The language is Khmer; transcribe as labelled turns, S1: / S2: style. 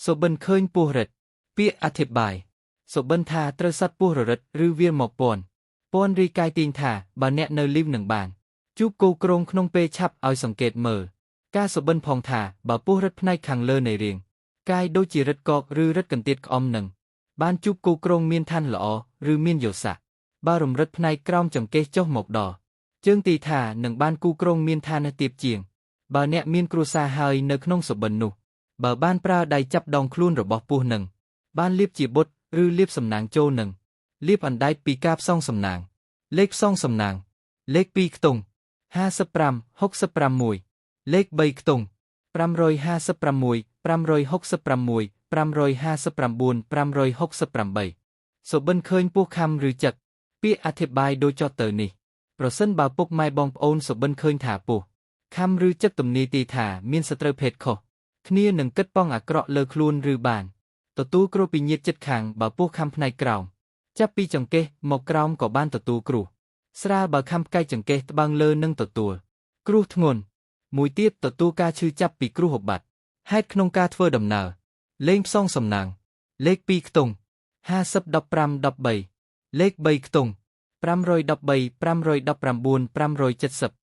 S1: សុបិនឃើញពស់រិតពាក្យអធិប្បាយសុបិនថាត្រូវសត្វពស់ររិតឬវាលមកពន់ពន់រីកាយទាញថាបើអ្នកនៅលីវនឹងបានជួបគោក្រងក្នុងពេលឆាប់ឲ្យសង្កេតមើលការសុបិនផងថាបើពស់រិតផ្នែកខាងលើនៃរាងកាយដូចជារិតកកឬរិតកន្ទៀតក្អមនឹងបានជួបគោក្រងមានឋានល្អឬមានយោស័កបើរំរិតផ្នែកក្រោមចង្កេះចុះមកដល់ជើងទីថានឹងបានគូក្រងមានឋានៈទាបជាងបើអ្នកមានគ្រួសារហើយនៅក្នុងសុបិននោះបើបានប្រើដៃចាប់ដងខ្លួនរបស់ពស់នឹងបានលាបជាបុតឬលាបសំណាងចូលនឹងលាបអណ្ដែតពីការផ្សងសំណាងលេខផ្សងសំណាងលេខ2ខ្ទង់55 66លេខ3ខ្ទង់556 566 559 568សុបិនឃើញពស់ខំឬចឹកពាក្យអធិប្បាយដូចចតទៅនេះប្រសិនបើពុកម៉ែបងប្អូនសុបិនឃើញថាពស់ខំឬចឹកទំនាយទីថាមានសត្រូវភេទខុសគ្នានឹងគិតប៉ងអាក្រក់លើខ្លួនឬបានទទួលគ្រោះពីញាតិចិត្តខាងបើពស់ខំផ្នែកក្រោមចាប់ពីចង្កេះមកក្រោមក៏បានទទួលគ្រោះស្រាលបើខំផ្កាយចង្កេះត្បាំងលើនឹងទទួលគ្រោះធ្ងន់មួយទៀតទទួលការឈឺចាប់ពីគ្រោះឧបត្តិហេតុក្នុងការធ្វើដំណើរលេងផ្សងសំណាងលេខ2ខ្ទង់50 15 13លេខ3ខ្ទង់513 519 570។